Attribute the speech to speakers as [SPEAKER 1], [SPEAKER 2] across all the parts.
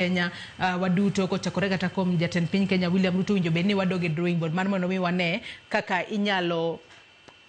[SPEAKER 1] Kenya waduto kochakore kata kuom jatend piny Kenya William Ruto winjo bed ni wadog e drawing board mar mondo mi wane kaka inyalo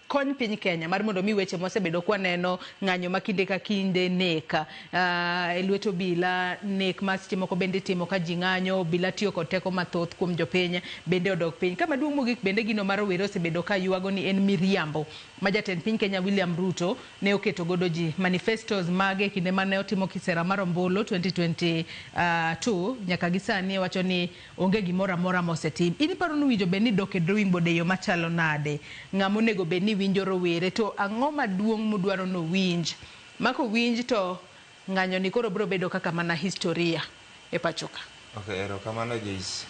[SPEAKER 1] kony piny Kenya mar mondo mi weche mosebedo kwaneno ng'anyo ma kinde ka kinde nek e lwet obila nek ma seche moko bende itimo ka ji ng'anyo obila tiyo kod teko mathoth kuom jopiny bende odok piny. Kama duong' mogik bende gino ma rowere osebedo ka ywago ni en miriambo ma jatend piny Kenya William Ruto ne oketo godo ji manifestos mage kinde mane otimo kisera mar ombulu 2022 nyaka gi sani wacho ni onge gimoro amora mosetim. In iparo ni owinjo bed ni dok e drawing board e yo machalo nade? Ng'ama onego bed ni winjo rowere to ang'o maduong' mudwaro ni owinj? Ma kowinj to ng'anyo ni koro biro bedo kaka mana historia e pacho ka.
[SPEAKER 2] Ok, erokamano Joyce.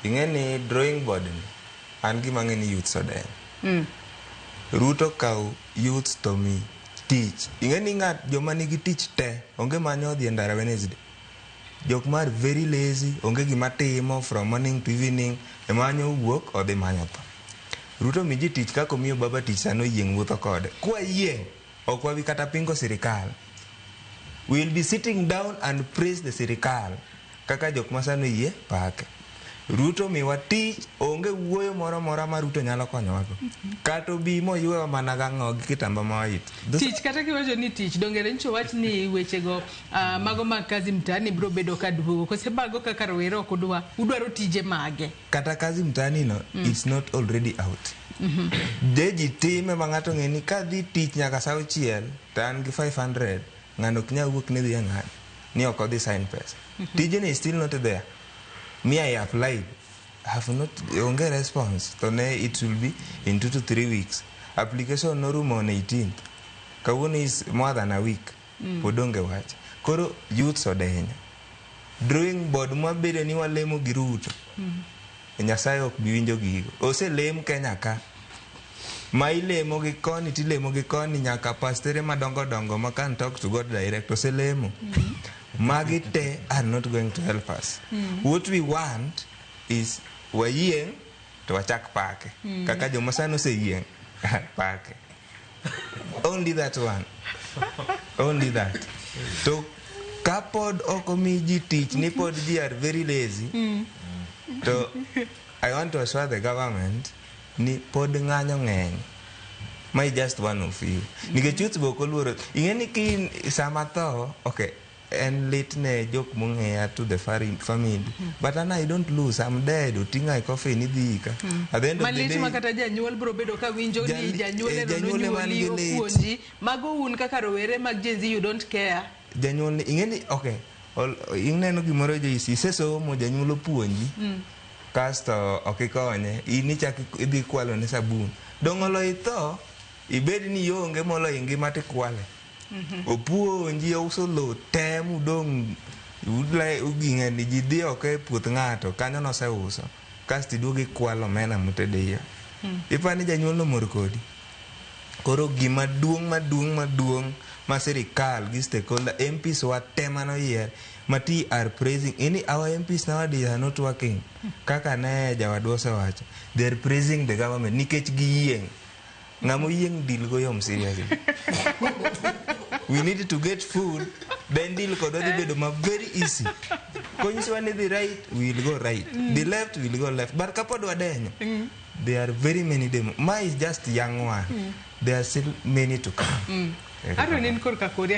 [SPEAKER 2] Ing'e ni drawing board ni, an gima ang'e ni youths odenyo. Ruto kaw youths to mi tich. Ing'e ni ng'at joma nigi tich te, onge manyo odhi e ndara Wednesday. Jok mar very lazy, onge gima timo from morning to evening, ema wuok odhi manyo tho. Ruto mi ji tich kaka omiyo baba tich sani oyieng' wuotho kode. Kwayieng', ok wabi kata pingo sirikal. We will be sitting down and praise the sirikal kaka jok ma sani oyie pake. Ruto miwa tich, onge wuoyo moro amora ma Ruto nyalo konyowago. Kata obi moywewa mana gang'o gi kitamba ma white.
[SPEAKER 1] Tich kata kiwacho ni tich dongere nyicho wach ni wechego mago mag kazi mtaani biro bedo ka duogo kose mago kaka rowere ok udwa udwaro tije mage.
[SPEAKER 2] Kata kazi mtaani no, it's not already out. De ji time ma ng'ato ng'e ni kadhi tich nyaka sa auchiel to an gi 500 ng'ano ok nyal wuok ni dhi e ng'ado ni ok odhi sign pesa. Tijni is still not there. Me I applied. Have not onge response. To ne it will be in 2 to 3 weeks. Application norumo on 18th. Kawuono is more than a week. Pod onge wach. Koro youths odenyo. Drawing board mwabedo ni walemo gi Ruto. Nyasaye ok bi winjo gigo. Oselem Kenya ka. Ma ilemo gi koni tilemo gi koni nyaka pastere madongo dongo ma can talk to God direct oselemo. Magi te are not going to help us. What we want is wayieng' to wachak pake. Kaka joma sani oseyieng' pake. Only that one. Only that. To kapod ok omi ji tich ni pod ji are very lazy to I want to assure the government ni pod ng'anyo ng'eny. Ma is just one of you. Nikech youth be ok oluoro. Ing'e ni ki sama tho, okay, en lit ne jok mong'eya to the family. But an I don't lose. I'm dead. Oting'a e coffin idhi ika. At the end of the
[SPEAKER 1] malit
[SPEAKER 2] day,
[SPEAKER 1] ma kata janyuol biro bedo ka winjo ni janyuol ero
[SPEAKER 2] janyuol ema
[SPEAKER 1] nonyuoli
[SPEAKER 2] nigi lit.
[SPEAKER 1] opuonji mago un kaka rowere mag Gen Z you don't care.
[SPEAKER 2] Janyuol ni ing'e ni okay ineno gimoro Joyce isesomo janyuol opuonji kasto ok ikonye in ichak idhi kwalo ne sabun dong' olo itho ibed ni ionge moloyo e ngima tikwale opuonji ouso lowo te mudong' ging'eni ji dhi oko e puoth ng'ato kanyo noseuso kasto iduogo ikwalo omena motede iye ipa ni janyuol no mor kodi. Koro gima duong' maduong' maduong' ma sirikal gi stakeholder MPs wa te manoyier mati are praising ini our MPs nowadays are not working kaka ne jawadwa osewacho. They are praising the government nikech giyieng'. Ng'ama oyieng' deal go yom seriously. We need to get food then deal kodwa dhi bedo ma very easy. Konyisowa ni dhi right, we will go right, the left, we will go left, but kapod wadenyo there are very many demo ma is just young one. There are still many to come.
[SPEAKER 1] Aaron in korka kori.